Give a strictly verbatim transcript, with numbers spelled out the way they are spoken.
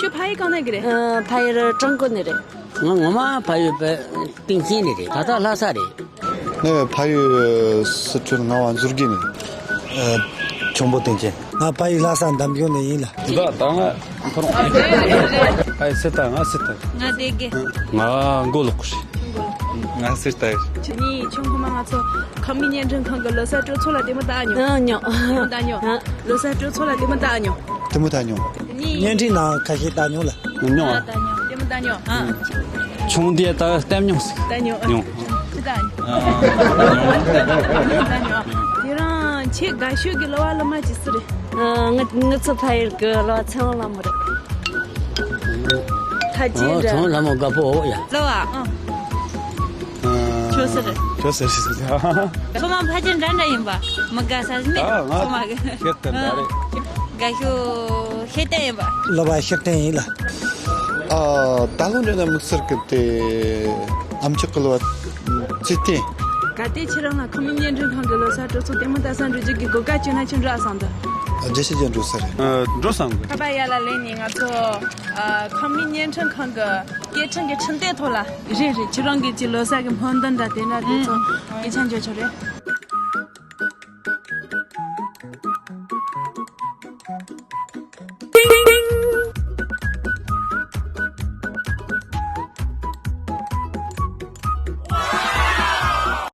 ཁྱོད་ཕ་ཡུལ་གང་ནས་གི་རེད། ཨ། ཕ་ཡུལ་ཀྲུང་གོ་ནས་རེད། ང་ངོ་མ་ཕ་ཡུལ་པ་སྟེང་ཆེན་ནས་རེད། ད་ལྟ་ལྷ་ས་རེད། ངའི་ཕ་ཡུལ་སི་ཁྲོན་ངག་དབང་མཛོད་དགེ་ནས། ཨ། ཁྱུང་པོ་སྟེང་ཆེན། ང་ཕ་ཡུལ་ལྷ་ས་འདམ་གཞུང་ནས་ཡིན་ལ། ད་ད་ང་ཁོ་རང་། ཨ། སི་ཐན། ང་སི་ཐན། ང་སྡེ་དགེ། ང་མགོ་ལོག་གི་རེད། ང་སི་ཐན། ཁྱེད་གཉིས་ཆུང་ཀུ་མ་ང་ཚོ་ཁམས་མི་བརྙན་འཕྲིན་ཁང་གི་ལོ་གསར་སྤྲོ་ཚོགས་ལ་ལྟད་མོ་ལྟ་མྱོང་། ཨ། མྱོང་། ལྟད་མོ་ལྟ་མྱོང་། ཨ། ལོ་གསར་སྤྲོ་ཚོགས་ལ་ལྟད་མོ་ལྟ་མྱོང་། ལྟད་མོ་ལྟ་མྱོང་། བརྙན་འཕྲིན་ནང་ཁ་ཤས་ལྟ་མྱོང་ལ། མྱོང་། ལྟད་མོ་ལྟ་མྱོང་། ཨ། ཆུང་དུས་ད་ལྟ་མྱོང་ཟིག་ལྟ་མྱོང་། མྱོང་། ཅི་ལྟ་མྱོང་། ལྟ་མྱོང་། དེ་རིང་ཁྱེད་དགའ་ཤོས་ཀྱི་གླུ་བ་གླུ་མ་ཅི་སུ་རེད། ཨ། ང་ང་ཚོ་ཕ་ཡུལ་གྱི་གླུ་བ་ཚེ་དབང་ལྷ་མོ་རེད། ད་ཅི་འདྲ། ཚེ་དབང་ལྷ་མོ་དགའ་པོ་ཡ། གླུ་བ། ཨ། ཁྱོད་སུ་རེད། ཁྱོད་སུ་རེད། ཚང་མ་ཕལ་ཆེར་འདྲ་འདྲ་ཡིན་པ། མི་དགའ་ས་མེད། ད་ང་ཚང་མ་གི་ཤེས་ལྡན་འདྲ་རེད། དགའ་ཤོས་ཤེས་ལྡན་ཡིན་པ། གླུ་བ་ཤེས་ལྡན་ཡིན་ལ། ཨ། ད་ལོ་འདྲ་ན་དམིགས་བསལ་གི་དེ་ཨམ་ཅོག་གི་གླུ་བ་ཚེ་བརྟན། གལ་ཏེ་ཁྱེད་རང་ལ་ཁམས་མི་བརྙན་འཕྲིན་ཁང་གི་ལོ་གསར་སྤྲོ་ཚོགས་ལྟད་མོ་ལྟ་ས་འགྲོ་རྒྱུ་གི་གོ་སྐབས་བྱུང་ན་ཁྱོད་འགྲོ་བསམ་འདུག་རྒྱལ་སྤྱི་ཅན་འགྲོ་ས་རེད། ཨ། འགྲོ་བསམ་གི། ཁ་པར་ཡར་ལ་ལེན་ནས་ང་ཚོ། ཨ། ཁམས་མི་བརྙན་འཕྲིན་ཁང་གི་སྐད་འཕྲིན་གྱི་འཕྲིན་སྟེགས་ཐོག་ལ། རེད་རེད། ཁྱེད་རང་གི་ཅིག་ལོ་གསར་གྱི་སྨོན་འདུན་འདྲ་དེ་འདྲ་དེ་ཚོ་སྐད་ཆ་འཇོག་ཆོག་རེད།